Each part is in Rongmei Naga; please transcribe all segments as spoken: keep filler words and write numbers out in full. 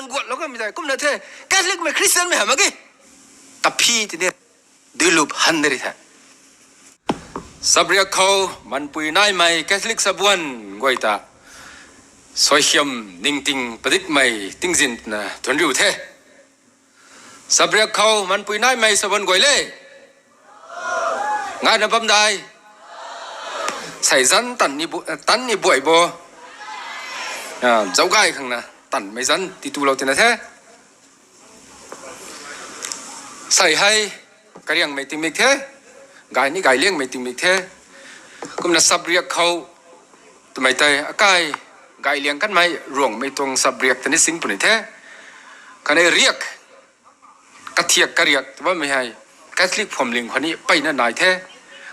Guatlou kamei tei kumna the. Catholic mei Christian mei hamh mak ge. Kaphi tini. Duilup han de ri the. Sabriak khou manpui naimei Catholic sabuan guay ta suaihiam ningting padikmei tingzin twna thuanc riu the. Sabriak khou manpui naimei sabuan guay le. Ngaina bam dai. Sei zanc tan ni bu-, tan ni buay bo. Ah, zauc gay khangna tanmei zanc titulou tina the. Sei hei kariangmei tingmik the, gay ni gayliangmei tingmik the. Kumna sabriak khou twmei tei akai gayliang kanmei Ruangmei tuang sabriak ta ni sing puni the. Khatni riak, kathiak kariak tw bammei hei Catholic phuamling khou ni mpeyna nai the.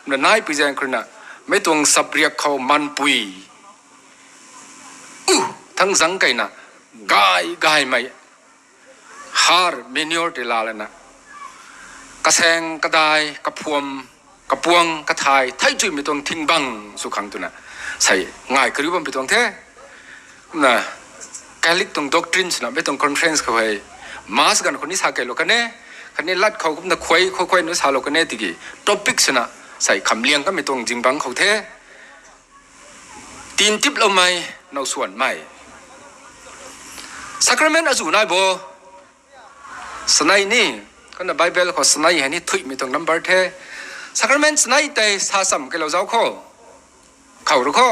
Kumna naipui zaeng khou ruina mei tuang sabriak khou manpui u thangc zangc keyna gay gaymei har manure tei laa lana kasaeng kadai kaphuam kapuang kathai thei chuimei tuang thingbang sw khang twna sei ngai kariu bampui tuang the. Na Catholic tuang doctrine swna mei tuang conference khou hei Mass ganv khou ni sa keylou kan e, khatni lat khou kumna khuay khou khuay nu salou kan e tiki topic swna sei khamliang kamei tuang zingbangc khou the. Tin tiploumei, now swanmei. Sacrament azuh nai bo. Sanei ni, kumna Bible khou sanei hei ni thuihmei tuang number the. Sacrament sanei tei sa cham keylou zauc kho. Khou ru kho.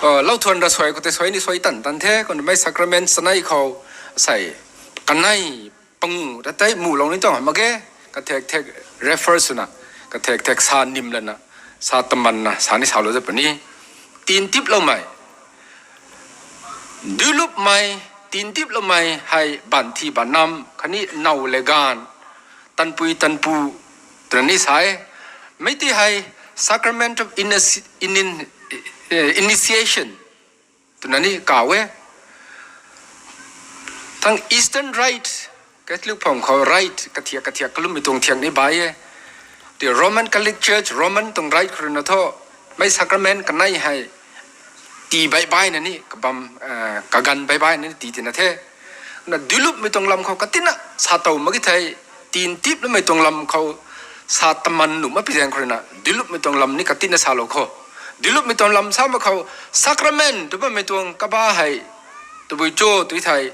Lau thuan ra suai khou tei suai ni suai tan tan the, kumna mei sacrament sanei khou sei kanei pangu ta tei mulou ni tuang hamh mak ge, kathek thek refer swna, kathek thek sa nim lana, sa tamanna sa ni salou zat puni. Tin tiploumei, duilupmei, tin tiploumei hei banthi banam khatni now le gaanv, tanpui tanpu twna ni sa e. Mei ti hei sacrament of inici-, inin-, eh, initiation twna ni kaw e. Thang Eastern Rite, Catholic pham khou rite kathiak kathiak kalummei tuang thiak ni bai e. Ti Roman Catholic Church, Roman tuang rite khou ruina thu, mei sacrament kanei hei tii baih baihna ni kabam, kaganv baih baihna ni tii tina the. Na duilupmei tuang lam khou katina sa tow mak ki thei, tin tiploumei tuang lam khou sa taman nuh mak pi zaeng khou ruina duilupmei tuang lam ni katina salou kho. Duilupmei tuang lam sa mak khou sacrament tw bammei tuang kaba hei tabui cho tw thei,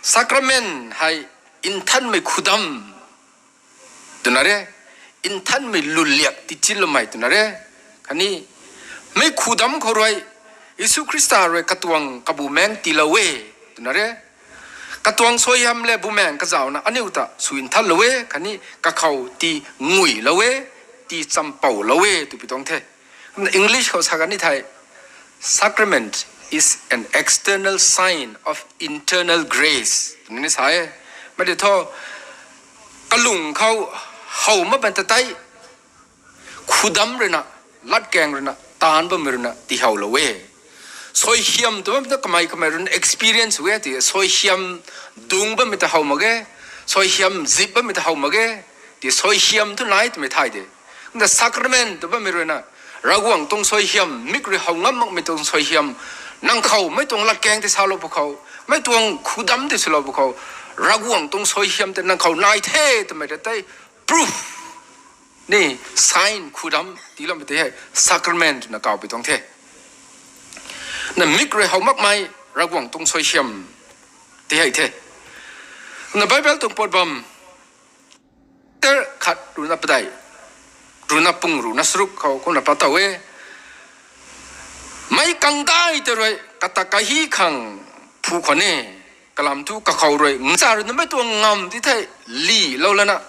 sacrament hei nthanmei khudam twna re, nthanmei lulliak tichinloumei twna re, khatni mei khudam khou rui Jisu Khrista rui katuang kabumaengc tiilou e twna re, katuang suaihiam le bumaengc kazauhna aniu ta sw nthanlou e khatni kakhou tii nguilou e, tii champoulou e twpui tuang the. Kumna English khou sa kan ni thei, Sacrament is an external sign of internal grace twna ni sa e. Mei tei thu kalung khou how mak bam ta tei khudam ruina, latkaeng ruina, taanv bammei ruina tiihowlou e. Suaihiam tw bammei ta kamei kamei ruina experience e ti, suaihiam dung bammei ta how mak ge, suaihiam zip bammei ta how mak ge, ti suaihiam thu nai twmei thay de. Kumna sacrament tw bammei ruina Ravguangc tuang suaihiam, mik rui how ngam makmei tuang suaihiam, nang khou mei tuang latkaeng tei salou pw khou, mei tuang khudam tei swlou pw khou, Ravguangc tuang suaihiam tei nang khou nai the twmei ta tei proof ni, sign khudam tiiloumei tei hei sacrament twna kawpui tuang the. Na mik rui how makmei Ravguangc tuang suaihiam tei hei the. Na Bible tuang pat bam, Peter khat ruhna padeih, ruhna pung ruhna charuk khou kumna pat tow e. Meic kangdai tei rui kata kahi khang phu khwan e, kalam thu kakhou rui ngcha ruina mei tuang ngamv ti thei lilou lana,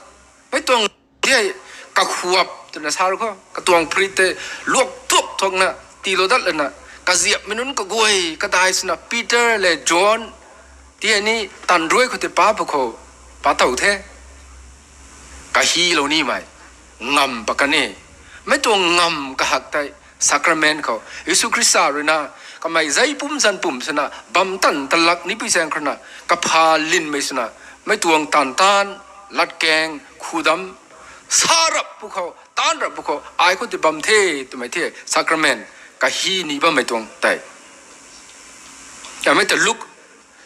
mei tuang ti hei kakhuap twna sa ru kho, katuang prit tei luak tuak thuakna tiilou dat lana, kaziapmei nunc kaguay kadai swna Peter le John ti hei ni tanruai khou tei pa pw khou pat tow the. Kahilou nimei ngamv pat kan e. Mei tuang ngamv kahak tei sacrament khou Jisu Khrista ruina kamei zei pum zan pum swna bam tan talak nipui zaeng khou ruina kapha linmei swna mei tuang taanv taanv, latkaeng, khudam, Sa rap pu khou, tan rap pu khou, ai khou ti bam the, twmei the, sacrament, kahi ni bammei tuang tei. Amei ta Luk,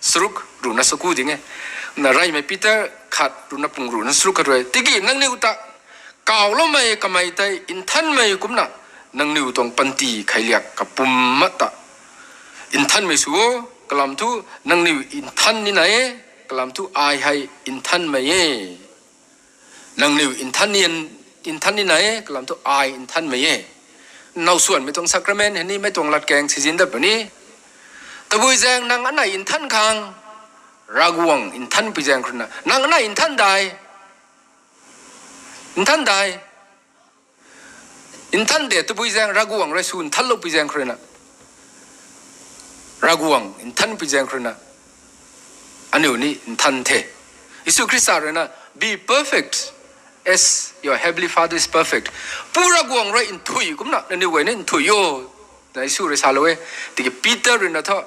saruk, ruhna saku ding e. Na reymei Peter khat, ruhna pung ruhna saruk khat rui. Tiki nangniw ta, kawloumei kamei tei nthanmei kumna, nangniw tuang panty kheiliak kapum mat ta. Nthanmei sw o, kalam thu nangniw nthan ni na e, kalam thu ai hei nthanmei e. Nangniw nthan ni, nthan ni na e, kalam thu ai nthanmei e. Now suanmei tuang sacrament hei ni mei tuang latkaeng sizin dat puni. Tabui zaeng nang anei nthan khang, Ravguangc nthan pui zaeng khou rui na. Nang anei nthan dai. Nthan dai. Nthan de tabui zaeng Ravguangc rui sw nthanlou pui zaeng khou rui na. Ravguangc nthan pui zaeng khou rui na. Aniu ni nthan the. Jisu Khrista rui na, be perfect as your heavenly Father is perfect. Pu Ravguangc rui nthui kumna, nangniw guay ni nthui o. Na Jisu rui salou e. Tiki Peter rui na thu,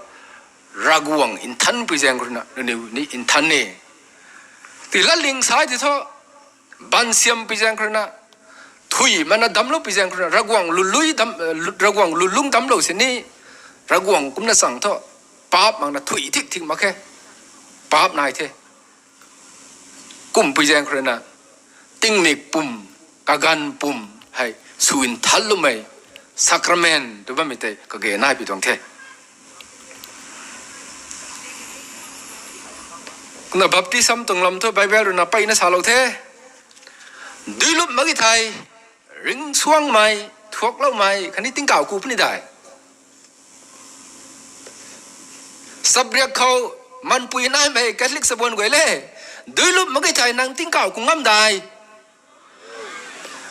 Ravguangc nthan pui zaeng khou rui na, nangniw ni nthan e. Ti latling sai ti thu, bansiam pui zaeng khou rui na, thui mana damclou pui zaeng khou rui na, Ravguangc lului dam, eh, lu-, Ravguangc lulung damclou sini, Ravguangc kumna chang thu, paap makna thui thik thik mak khe, paap nai the. Kum pui zaeng khou rui na, tingmik pum, kaganv pum, hei, sw nthanloumei, sacrament, tw bammei tei kage nai pui tuang the. Kumna baptism tuang lam thu Bible rui na mpeyna salou the. Duilup mak ki thei, ringcsuangmei, thuakloumei, khatni tingkauh ku puni dai. Sapriak khou, manpui naimei Catholic sabuan guay le, duilup mak ki thei nang tingkauh ku ngam dai.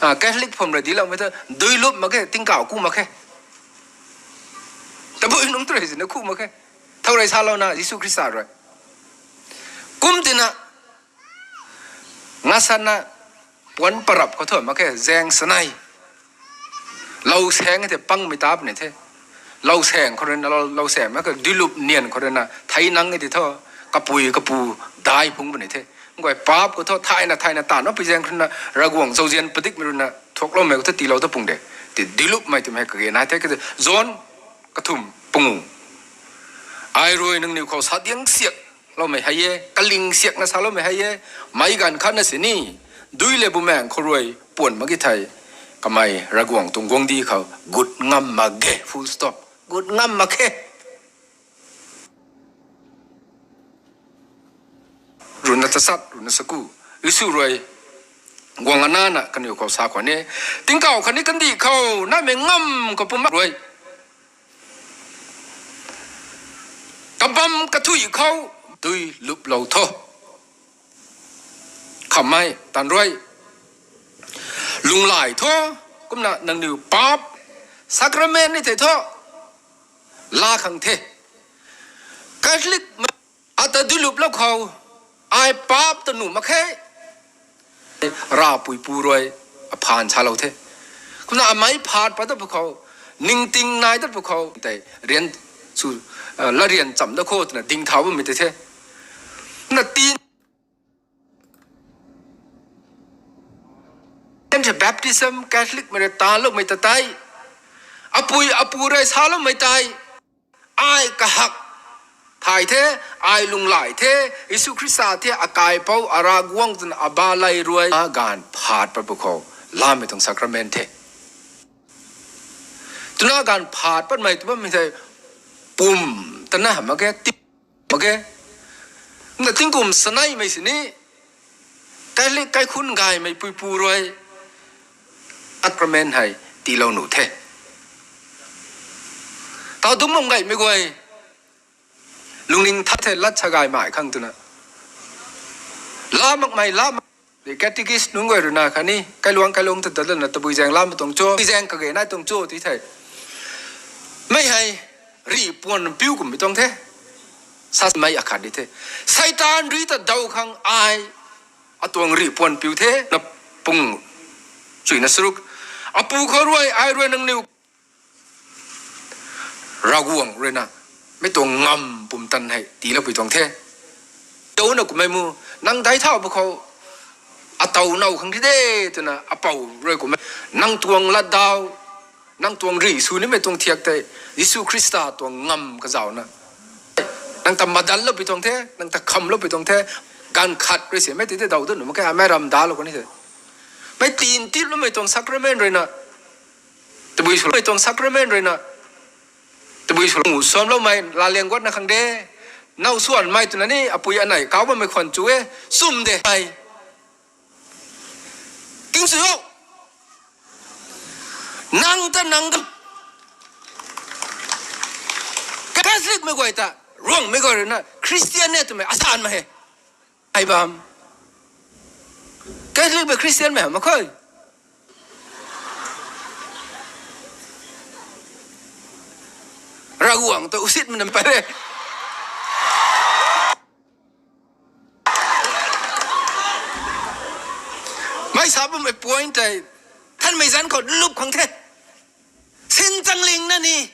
Ah, Catholic pham rui diloumei thu, duilup mak khe, tingkauh ku mak khe. Tabui nungc tu rui zina ku mak khe. Thow rui salouna, Jisu Khrista rui. Kum tina, ngasana, puan parap khou thu mak khe, zaeng sanei. Lou saeng the pangmei ta puni the. Lou saeng khou rui na, lou, lou saeng mak khe, duilup nian khou rui na, thei nang e ti thu, kapui kapu dai phung puni the. Nguay paap khou thu, thayna, thayna taanv pui zaeng khou rui na, Ravguangc zauzian padikmei rui na, thuakloumei khou thu tiilou ta pung de. Ti duilupmei twmei kage nai the, kati John kathumh pangu. Ai rui nangniw khou sadiang siak loumei hei e, kaling siakna saloumei hei e, meic ganv khatna sini, dui le bumaengc khou rui puan mak ki thei, kamei Ravguangc tuang guangcdic khou gut ngam mak ge, full stop, gut ngam mak khe. Ruhna tasat, ruhna saku, Jisu rui guang anana kaniw khou sa khwan e, tingkauh khatni kandih khou naimei ngam kapum mak rui, kabam kathui khou duiluplou tho. Khamhmei taanv rui, lunglay tho, kumna nangniw paap, sacrament ni thei thu, laa khang the. Catholic mei, ata duiluplou khou, ai paap ta nuh mak khe. Ravpuipu rui, aphaan salou the. Kumna amei phaat pat dat pwkhou, ningting nai dat pwkhou, tei rian sw, ah, latryan cham dat khou twna ding thau bammei tei the. Na tin, baptism, Catholic mei rui taanloumei ta tei, apui apu rui saloumei tei, ai kahak thay the, ai lunglay the, Jisu Khrista the, akaipouc, Ravguangc twna aba lay rui, a ganv phaat pat pwkhou, laamei tuang sacrament the. Twna ganv phaat patmei tw bammei thei, pum tana mak khe, ti mak khe. Kumna tingkum saneimei sini, Catholic kaikhunc gaymei puipu rui, sacrament hei tiilou nuh the. Taw dungc bam gaymei guay, lungning that the lat sa gaymei khang twna. Laa makmei, laa mak, catechist nunc guay rui na khatni, kailuang kailuang ta dat lana tabui zaeng laamei tuang cho, tabui zaeng kage nai tuang cho ti thei. Mei hei, rih puan piu kummei tuang the. Samei akhat di the. Seitaan rih ta daw khang ai, atuang rih puan piu the, na pung chuina saruk. Apu khou rui, ai rui nangniw Ravguangc rui na, mei tuang ngam pumtan hei tiiloupui tuang the. Tuna kummei mu, nang dai thau pwkhou, Ataw now khang ri de, twna apou rui kum e. Nang tuang latdau, nang tuang ri sw nimei tuang thiak tei, Jisu Khrista tuang ngam kazauna. Nang ta madalloupui tuang the, nang ta khamloupui tuang the, ganv khat rui si, mei ti te daw dun, mak khe, amei ram dalou kani the. Mei tin tiploumei tuang sacrament ruina, tabui swloumei tuang sacrament ruina, tabui swlou, suamloumei, laliang guatna khang de, now suanmei twna ni, apui anei, kau bammei khwan chu e, sum de, ai. King sw o. Nang ta nang ta. Catholic mei guay ta, Rongmei guay ruina, Christian ne twmei, asan ma he. Ai bam. Catholic mei Christian mei mak khe. Ravguangc ta usitmei nam pare. Mei sa bammei point tei, thanmei zanc khou lup khang the. Sin changlingna ni,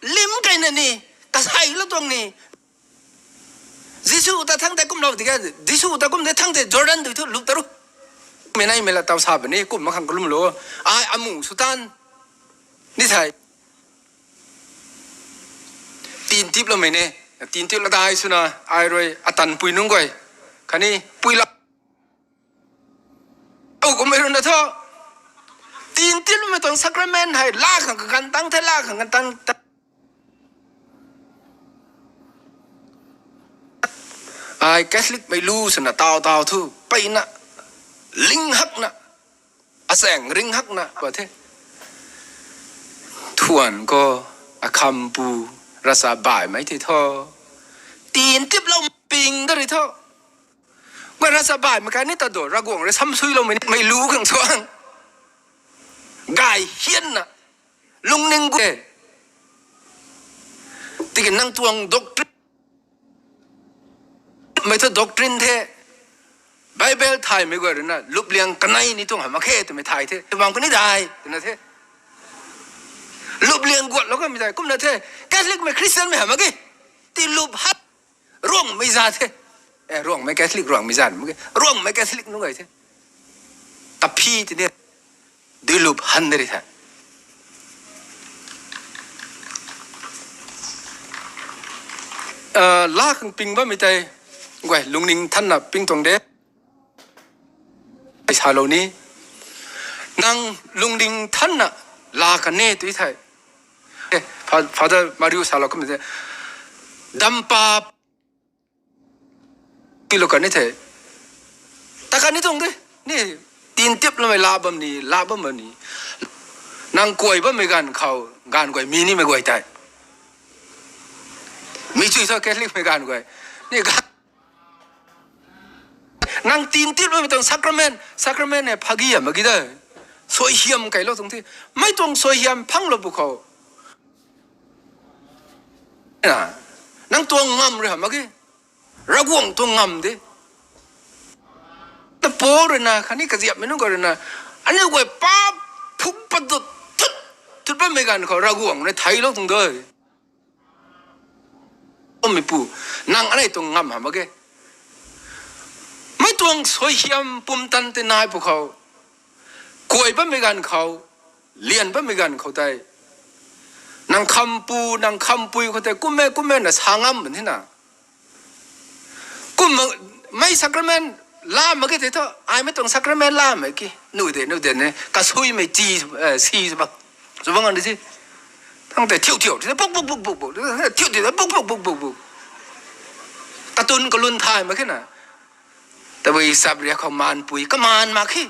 lim kaina ni, kasailou tuang ni. Jisu ta thangc tei kumlou tiki, Jisu ta kum tei thangc tei Jordan dui thu lup ta ru. Mei nai mei la taw sa bam ni, kum mak khang kalumlou. Ai amu sw tan. Ni thei. Tin tiploumei ne, tin tiplou dai swna, ai rui atanpui nunc guay. Khatni, pui la. Au, kummei ruina thu. Tin tiploumei tuang sacrament hei, la khang kaganv tang the, la khang kaganv tang the. Ai Catholic mei lu swna taw taw thu, peyna, ling hakna, asaeng ring hakna, ba the. Thuan khou, akhampu, ravchapbaihmei the thu. Tin tiplou ping da ri thu. Guay ravchapbaihmei khatni ta do, Ravguangc rui samsuiloumei, mei lu khang suang. Gay hianna, lungning gu. Tiki nang tuang doctrine. Mei thu doctrine the. Bible thaymei guay ruina, lupliang kanei ni tuang hamh mak khe twmei thay the. Bam kani dai, twna the. Lupliang guatlou kamei dai, kumna the. Catholic mei Christian mei hamh mak khe. Ti lup hat. Rongmei za the. Eh, Rongmei Catholic, Rongmei za mak khe. Rongmei Catholic nunc guay the. Taphi tini. Dui lup han de ri the. Ah, la khang ping bammei tei, guay, lungning thanna ping tuang de. Salou ni. Nang lungning thanna la kane tui thei. Eh, Fa-, Father Mario salou kum de. Dampa Tilou kan ni the. Ta kan ni tuang de. Ni, tin tiploumei la bam ni, la bam bam ni. Nang kuay bammei ganv khou, ganv guay mi nimei guay tei. Mi chui tho Catholic mei ganv guay. Ni ga-, nang tin tiploumei tuang sacrament, sacrament hei phagi a mak ge de. Suaihiam kailou tuang the. Mei tuang suaihiam phanglou pwkhou. Na, nang tuang ngam rui hamh mak ge. Ravguangc tuang ngam de. Paul rui na, khatni kaziapmei nunc guay rui na, aniu guay paap phuk padut thut, thut bammei ganv khou Ravguangc rui theilou tuang de. Omipu, nang anei tuang ngam hamh mak ge. Mei tuang suaihiam pumtan tei nai pwkhou. Kuay bammei ganv khou, lian bammei ganv khou tei. Nang khampu, nang khampui khou tei, kumme, kumme na sa ngam bam thina. Kum, mei sacrament la mak ge tei thu, ai mei tuang sacrament la mak ki, nu de, nu de ne, kasuimei ti, eh, si ba. Sw bang an de si. Thang tei thiu thiu, ti puk puk puk puk puk, thiu thiu, puk puk puk puk puk. Katun kalun thay mak khe na. Tabui sap riak khou maanpui, kamaan mak khe.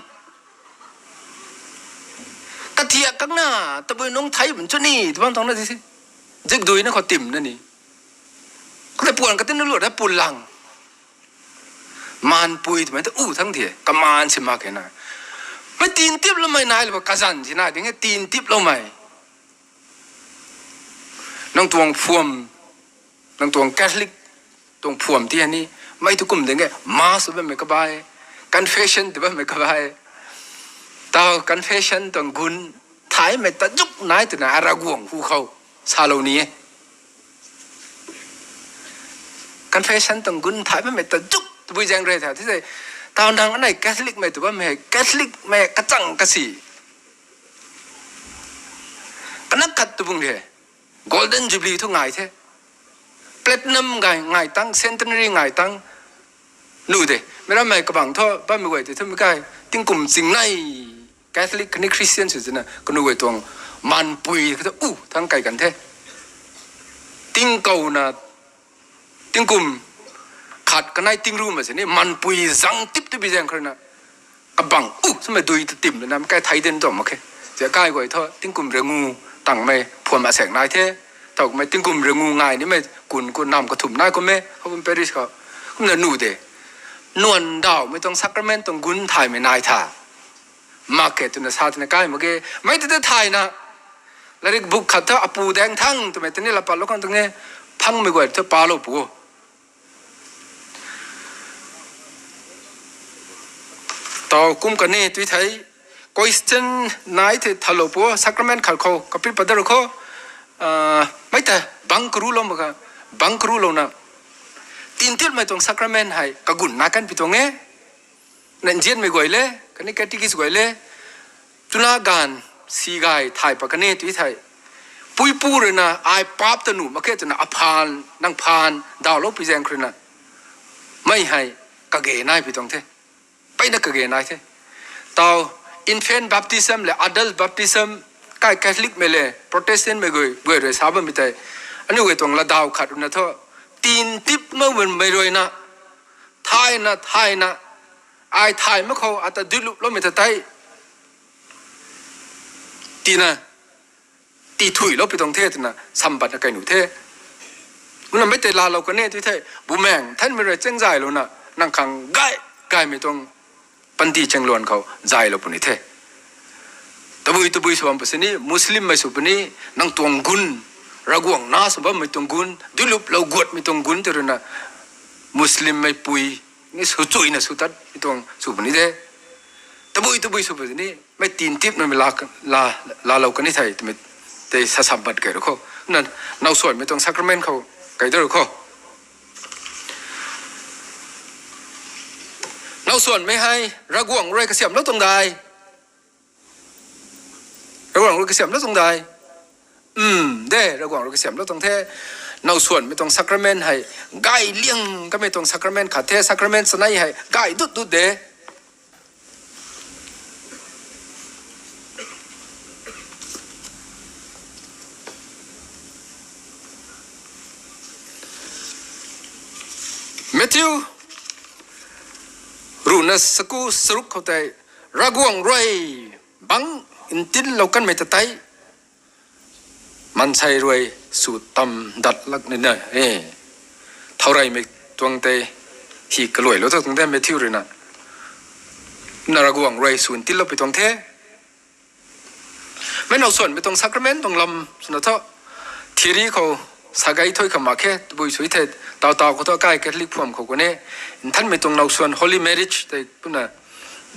Kathiak kakna, tabui nung thei bam chu ni, twbang tuang na di si. Zikdui na khou tim na ni. Khoutei puan katin na luat na pun lang. Maanpui twmei ta u thangc thei, kamaan si mak khe na. Mei tin tiploumei nai lou, kazanc si nai ding e, tin tiploumei. Nang tuang phuam, nang tuang Catholic tuang phuam ti ni, mei tu kum ding e, Mass bammei kabai, confession ti bammei kabai. Tau confession tuang gun, thaymei ta zuk nai twna Ravguangc hu khou salou ni e. Confession tuang gun thay bammei ta zuk tabui zaeng rui tha, ti se, Tau nang anei Catholic mei tu bam hei, Catholic mei kachang kasi. Kanak khat tu bung de. Golden Jubilee thu ngai the. Platinum ngai, ngai tang, centenary ngai tang. Nu de. Mei ram mei kabang thu, bam mei guay te thu mei kai. Tingkum ching nai. Catholic kani Christian sw zina, kanu guay tuang manpui kata u thang kai kan the. Tingkouna, tingkum khat kanei tingru ma sini, manpui zang tip tu bi zaeng kharna. Kabang u, swmei dui ta tim na, mei kai thai den tuang mak khe. Zia kai guay thu, tingkum rengu tangmei, phuam asek nai the. Tau mei tingkum rengu ngai ni mei, kun kun nam kathum nai kum e, Hopum Parish khou. Kumna nu de. Nuan daw mei tuang sacrament tuang gun thaymei nai tha. Mak khe twna sa twna kai mak ge. Mei tei tei thayna. Lairik book khat thu apu daeng thang twmei tei ni la pat lou khang tuang e. Phangmei guay thu pa lou pu. Tau kum kani tui thei. Question nai thei thalou pu. Sacrament khat khou kapit pat da ru khou. Ah, mei ta bang karu lou mak kha. Bang karu louna. Tin tit mei tuang sacrament hei kagun na kan pi tuang e. Nanzianmei guay le, kani catechist guay le, tuna ganv si gay thay pat kani tui thei. Puipu rui na ai paap ta nuh mak khe twna aphaan, nang phaan, dawlou pi zaeng khrui na. Mei hei, kage nai pi tuang the. Peina kage nai the. Tau, infant baptism le adult baptism, kai Catholic mei le, Protestant mei guay, guay rui sa bammei tei. Aniu guay tuang ladau khat rui na thu, tin tip ngau mei rui na, thayna, thayna, ai thay mak khou, ata duilup loumei ta tei. Tina, ti thui lou pi tuang the, tina, sambat na kai nuh the. Kumna mei tei laalou kan e, tui the, Bumaengh Nthanmei rui cheng zay lou na, nang khang gay, gaymei tuang panty cheng luan khou, zay lou puni the. Tabui, tabui sw bam pu sini, Muslim mei sw puni, nang tuang gun, Ravguangc na sw bammei tuang gun, duilup lou guatmei tuang gun tei rui na, Muslim mei pui, ni sw chuina sw tat, mi tuang sw puni de. Tabui, tabui sw puni, mei tin tip na mei la, la, laalou kan e thei, twmei tei sa sambat kai ru khou. Na, nowsuanmei tuang sacrament khou, kai da ru khou. Nowsuanmei hei, Ravguangc rui kasiamhlou tuang dai. Ravguangc rui kasiamhlou tuang dai. Um, de, Ravguangc rui kasiamhlou tuang the. Nowsuanmei tuang sacrament hei, gay liang kamei tuang sacrament khat the, sacrament chanei hei, gay dut dut de. Matthew, ruhna saku saruk khou tei, Ravguangc rui bang ntinlou kanmei ta tei, maansei rui sw tam dat lak nina, e, thaureymei tuang tei, hi kaluailou ta tuang the Matthew rui na. Na Ravguangc rui sw ntinlou pi tuang the. Mei nowsuanmei tuang sacrament tuang lam swna thu, theory khou sa gay thui kha mak khe, tabui sw the, tau tau khou thu kai Catholic phuam khou kuni, Nthanmei tuang nowsuan holy marriage tei puna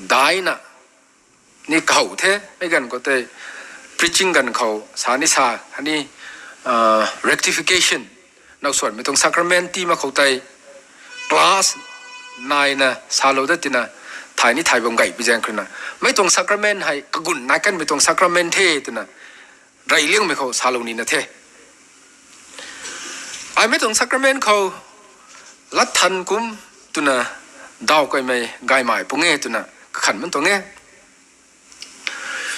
daina, ni kahow the, mei ganv khou tei preaching ganv khou sa ni sa, ani, ah, rectification, nowsuanmei tuang sacrament ti mak khou tei, class naina salou dat tina, thay ni thay bam gay pi zaeng khrui na. Mei tuang sacrament hei, kagun nai kanmei tuang sacrament the twna, rey liangmei khou salou nina the. Ai mei tuang sacrament khou, lat than kum twna, daw kaimei gaymei pung e twna, kakhan man tuang e.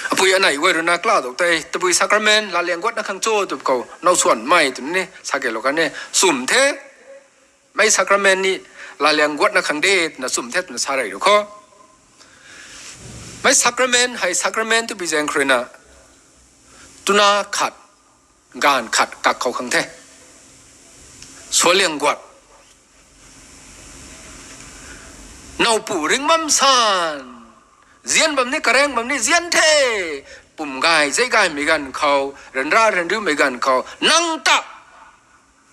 Apui anei guay rui na kala dou tei, tabui sacrament, laliang guatna khang cho tw khou, nowsuanmei twna ni, sa kelou kan e, chum the, mei sacrament ni, laliang guatna khang de twna chum the twna sa rey ru khou. Mei sacrament, hei sacrament tw pi zaeng khrui na, tuna khat, ganv khat kak khou khang the. Sualiang guat. Nowpu ring bam san. Zian bam ni, kareng bam ni, zian the. Pum gay, zei gaymei ganv khou, ryanra ryanriumei ganv khou, nang ta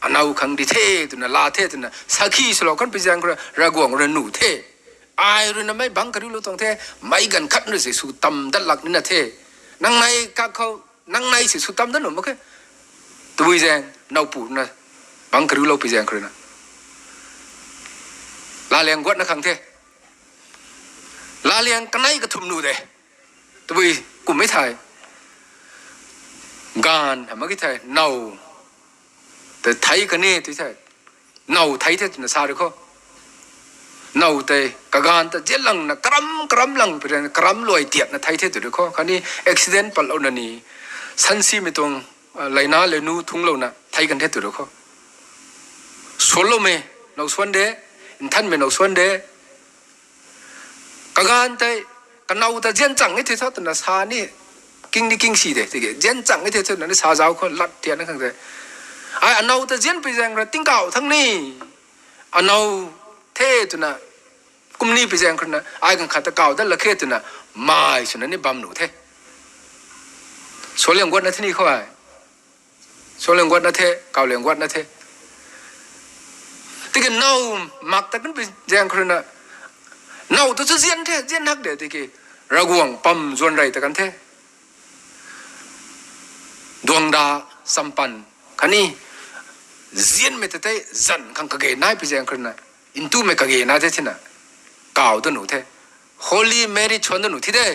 anow khang di the twna, la the twna, sakhi swlou kan pi zaeng khrui, Ravguangc rui nuh the. Ai rui na mei bang kariulou tuang the, mei ganv khat rui si sw tam dat lak nina the. Nang nei kak khou, nang nei si sw tam dat nuh mak khe. Tabui zaeng, nowpu na, bang kariulou pi zaeng khrui na. Laliang guatna khang the. Laliang kanei kathumh nuh de. Tabui kummei thei, gaanv hamh mak ki thei now tei thei kan e tw thei, now thei the twna sa rui khou, now tei kagaanv ta zianlangna karam karam lang pi rana karam luai tiatna thei the tw rui khou khatni accident patlouna ni, sansimei tuang leina lenu thungclouna thei kan the tw rui khou, suanloumei now suan de, nthanmei now suan de. Kagaanv tei kanow ta zian chang e the tho twna sa ni, king ni king si de tiki zian chang e the twna ni sa zauc khou lat tiatna khang tei, ai anow ta zianpui zaeng rui tingkauh thang ni, anow the twna, kum ni pui zaeng khou rui na ai ganv khat ta kau dat lak khe twna mai swna ni bam nuh the. Suanliang guatna the ni khou ai, suanliang guatna the, kauliang guatna the. Tiki now mak ta kanpui zaeng khou rui na, now ta chu zian the, zian hak de tiki Ravguangc pam zuan rey ta kan the. Duangda, sampan khatni zianmei ta tei zanc khang kage nai pui zaeng khou rui na, ntumei kage nai the thina, kau dat nuh the. Holy marriage suan dat nuh thi de.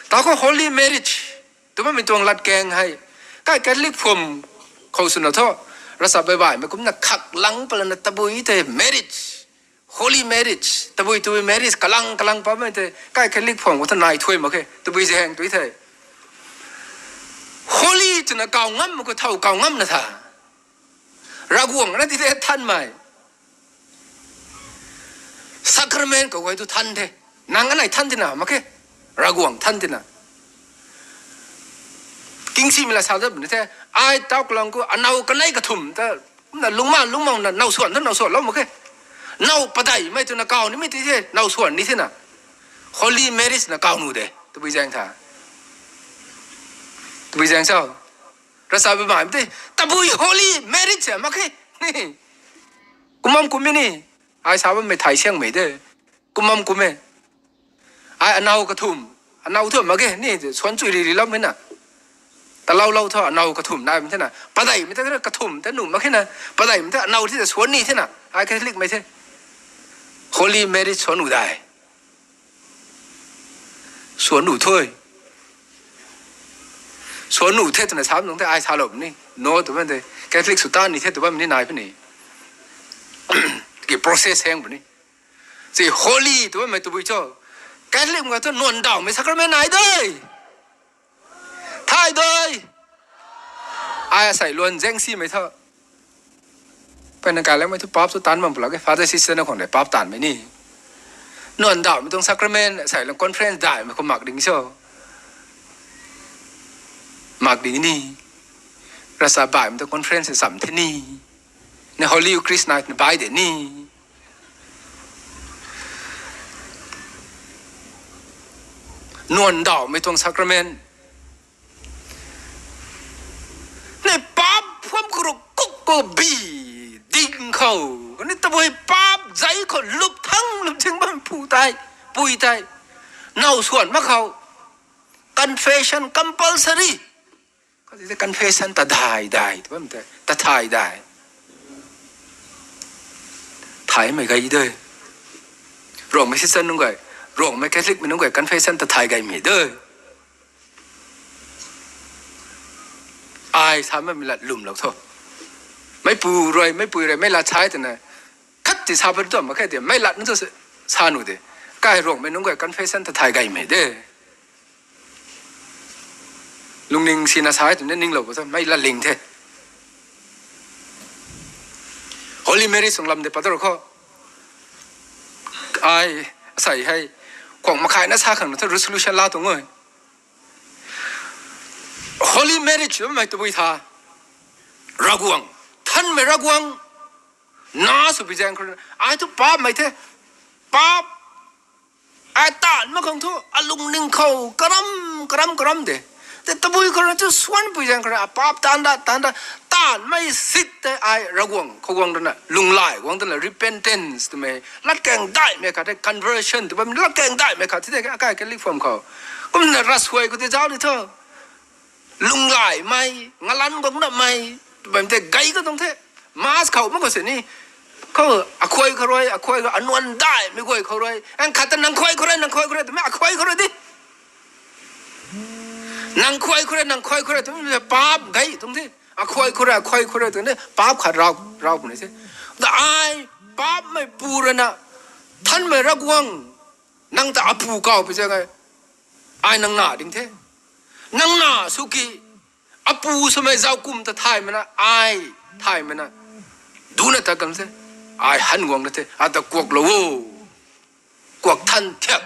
Ta khou holy marriage tw bammei tuang latkaeng hei, kai Catholic phuam khou swna thu, ravchap baih baihmei kumna khak lang palana tabui tei marriage, holy marriage, tabui tabui marriage kalang kalang pammei tei kai Catholic phuam khou thu nai thuy mak khe, tabui zaeng tw thei, holy twna kau ngam mak khou thow kau ngamna tha, Ravguangc na ti the thanmei. Sacrament khou guay tu than the. Nang anei than tina mak khe, Ravguangc than tina. Kingsimei la sa dat ni the. Ai taw kalang khou anow kanei kathumh ta, kumna lungcma lungcmauna now suan thu now suanlou mak khe. Now padeihmei twna kau nimei ti the, now suan ni thina, holy marriage na kau nuh de. Tabui zaeng tha, tabui zaeng cho, ravchap baih baihmei tei tabui holy marriage e mak khe. Kum bam kum e ni, ai sa bammei thay siangmei de. Kum bam kum e. Ai anow kathumh, anow thu mak ge ni, suan chui ri ri loumei na, taloulou thu anow kathumh naimei thena, padeihmei ta kathumh ta nuh mak khe na, padeihmei ta anow thi ta suan ni thena, ai Catholicmei the. Holy marriage suan nuh dai. Suan nuh thu, suan nuh the twna sa bam tuang the, ai salou puni no tw bam the, Catholic sw tan ni the tw bammei ni nai puni. Ki process hang puni. Si holy tw bammei tabui cho, Catholicmei thu nuan dawmei sacrament nai de. Thay de. Ai asei luan zaengsimei thu, peyna kailammei thu paap thu taanc bam pulak e, father sister na khwang de paap taanmei ni. Nuan dawmei tuang sacrament asei lang conference daihmei khou mak ding cho, mak ding ni. Ravchap baihmei tuang conference cham the ni, ni Holy Eucharist na bai de ni. Nuan dawmei tuang sacrament ni paap phuam kru kuk ko bi ding khou, kani tabui paap zei khou lup thang lup thing bam phu tei, pui tei, now suan mak khou, confession compulsory. Kati tei confession ta thay dai tw bam tei ta thay dai. Thaymei gay de. Ruangmei sister nunc guay, Ruangmei Catholicmei nunc guay confession ta thay gaymei de. Ai sa bammei lat lwmlou tho. Meicpu rui, meicpui rui meic lat sa e twna, khat ti sa pat tu mak khe de, meic lat na thu sa nuh de. Kai Ruangmei nunc guay confession ta thay gaymei de. Lungning sina sa e twna ninglou pa tho, meic latling the. Holy Marriage tuang lam de pat ru khou, ai asei hei khwang makhaina sa khang na thu resolution la tuang e. Holy Marriage bammei tabui tha, Ravguangc, thanmei Ravguangc na sw pi zaeng khou, ai thu paapmei the, paap ai taanv mak khang thu alungning khou karam karam karam de. Tei tabui khou rui thu suanpui zaeng khou rui a paap taanv da, taanv da, taanvmei sit tei ai Ravguangc khou guang twna, lunghlaic guang twna repentance twmei latkaeng daihmei khat tei, conversion tw bam latkaeng daihmei khat ti tei akai Catholic phuam khou. Kumna ravsuai khou tei zauc di tho. Lunghlaicmei, ngalanc guang namei, tw bam tei gay ka tuang the. Mass khou mak khou si ni, Khou, akhuay khou rui, akhuay khou, anuan dai, mi guay khou rui. Ang khat ta nang khuay khou rui, nang khuay khou rui, twmei akhuay khou rui di. Nang khuay khou rui, nang khuay khou rui, twmei paap gay, tuang di. Akhuay khou rui, akhuay khou rui, tuang di. Paap khat rau, rau puni se. Da ai, paapmei pu rui na, thanmei Ravguangc, nang ta apu kau pi se ngai. Ai nang na ding the. Nang na suki, apu swmei zaukum ta thaymei na, ai thaymei na. Duna ta kan se. Ai han guang na the. Ata kuak lo o. Kuak than thiap.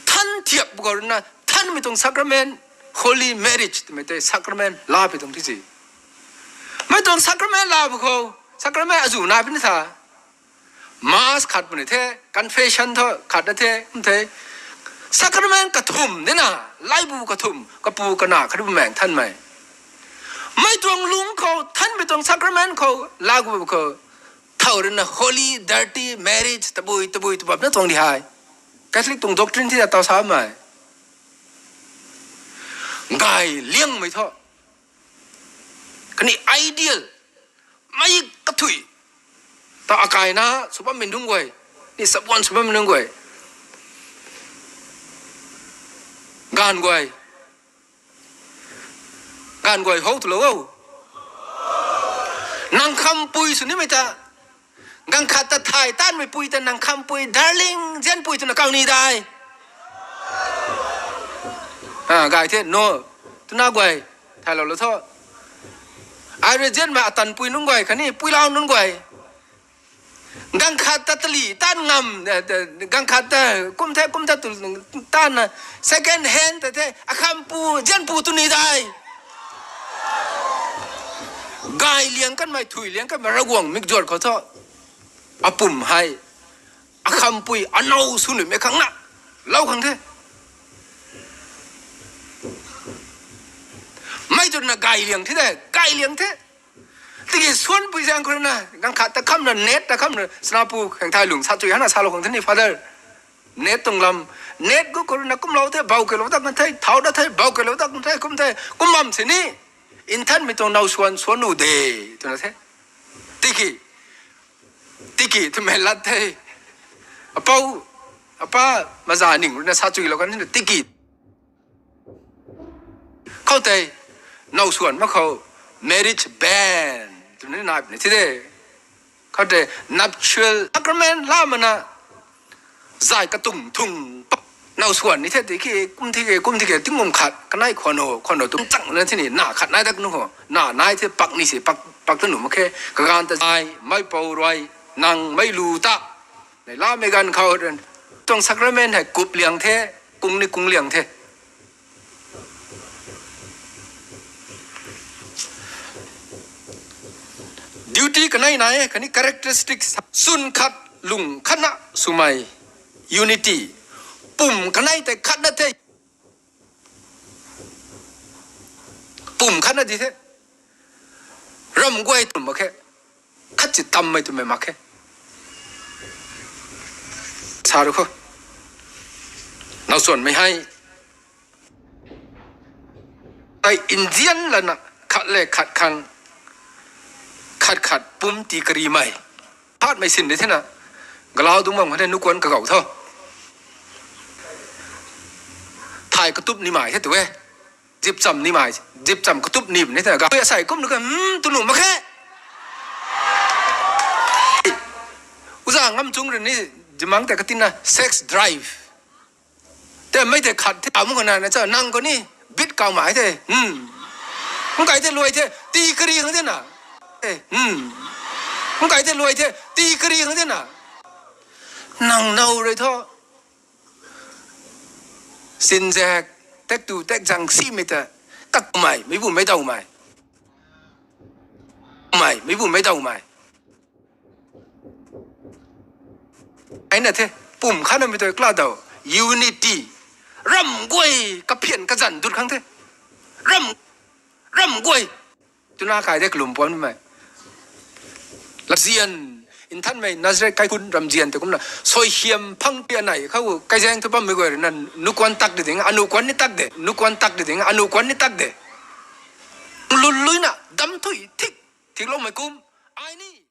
Than thiap bu khou rui na, thanmei tuang sacrament, holy marriage, twmei tei sacrament la pi tuang ti si. Mei tuang sacrament la bu khou, sacrament azu nai puni tha. Mass khat puni the, confession thu khat na the, um the. Sacrament kathumh di na, laibu kathumh, kapu kana khat bu maeng thanmei. Mei tuang lung khou, thanmei tuang sacrament khou, la gu khou, thau rui na holy, dirty marriage, tabui, tabui, tabap na tuang di hei. Catholic tuang doctrine ti ta tau sa mei. Gay liangmei thu. Kani ideal. Mei kathui. Ta akai na, sw bammei nunc guay. Ni sabuan sw bammei nunc guay. Gaanv guay. Gaanv guay hou tu lo o. Nang khampui sw nimei ta. Ganv khat ta thay tanmei pui ta nang khampui, darling, zianpui twna kau ni dai. A, gay the, no. Twna guay, thaylou lou tho. Ai rui zianmei atanpui nunc guay, khatni puilau nunc guay. Ganv khat ta tali tan ngam, ganv khat ta kum the, kum the tu tan na, second hand ta the, akhampu, zianpu tw ni dai. Gay liang kanmei, thui liang kanmei, Ravguangc mikzuat khou thu. Apum hei, akhampui, anow sw nuhmei khang na, lou khang the. Mei twna gay liang thi de, gay liang the. Tiki suanpui zaeng khou rui na, ganv khat ta kham na, net ta kham na, sanapu khang thay lung sa chui hana salou khang the ni, Father. Net tuang lam, net gu khou rui na kumlou the, bau keylou dak kan the, thau dat the, bau keylou dak kan the, kum the, kum bam sini. Nthanmei tuang now suan, suan nu de, twna the. Tiki, tiki twmei lat the. Apou, apa, maza ning rui na sa chuilou kan the, tiki. Khoutei, now suan mak khou, marriage ban, twna nai puni thi de. Khoutei, nuptial sacrament la mana, zay katung thung, pak, now suan ni the tiki, kum tiki, kum tiki, tingkum khat, kanei khwan o, khwan o, tum chang na thi ni, na khat nai dak nu ho, na nai the pak ni si, pak, pak tu nu mak khe, kaganv ta zay, meipou rui, nang mei lu ta, nei lamei ganv khou, tuang sacrament hei kup liang the, kung ni kung liang the. Duty kanei nai, khatni characteristics, chwn khat, lung khat na swmei, unity, pum kanei tei khat na the, pum khat na di the, ram guay twmei mak khe, khat chi tammei twmei mak khe. Sa ru khou. Now suanmei hei. Ai Indian lana khat le khat khang, khat khat pum tii karimei. Phatmei sin di thena. Galau dungc bam khat the nukuan kagau tho. Thay katup nimei the tu e. Zipcham nimei, zipcham katup ni puni the ga. Asei kum nu ka, hmm, tu nu mak khe. Uza ngam chung rui ni, zimang tei katina sex drive. Te mei tei khat the, amu khou na na cha, nang khou ni, bit kau mai the, hmm. Nkai the luai the, tii kari khang the na. Eh, hmm. Nkai the luai the, tii kari khang the na. Nang now rui tho. Sinzak, tek tu, tek zang simei ta, kak mei, meibu mei dau mei. Mei, meibu mei dau mei. Ai na the, pum khat na mei tu kla dau, unity. Ram guay, kaphian kazan dut khang the. Ram, ram guay. Tuna kai de kalum puan mei. Latzian, nthanmei Nazareth kaikhun ramzian tei kumna, suaihiam phang pi anei khou, kaizaeng thu bammei guay rui na, nukuan tak di ding, anukuan ni tak de, nukuan tak di ding, anukuan ni tak de. Lun lui na, dam thui, thik, thikloumei kum, Ai ni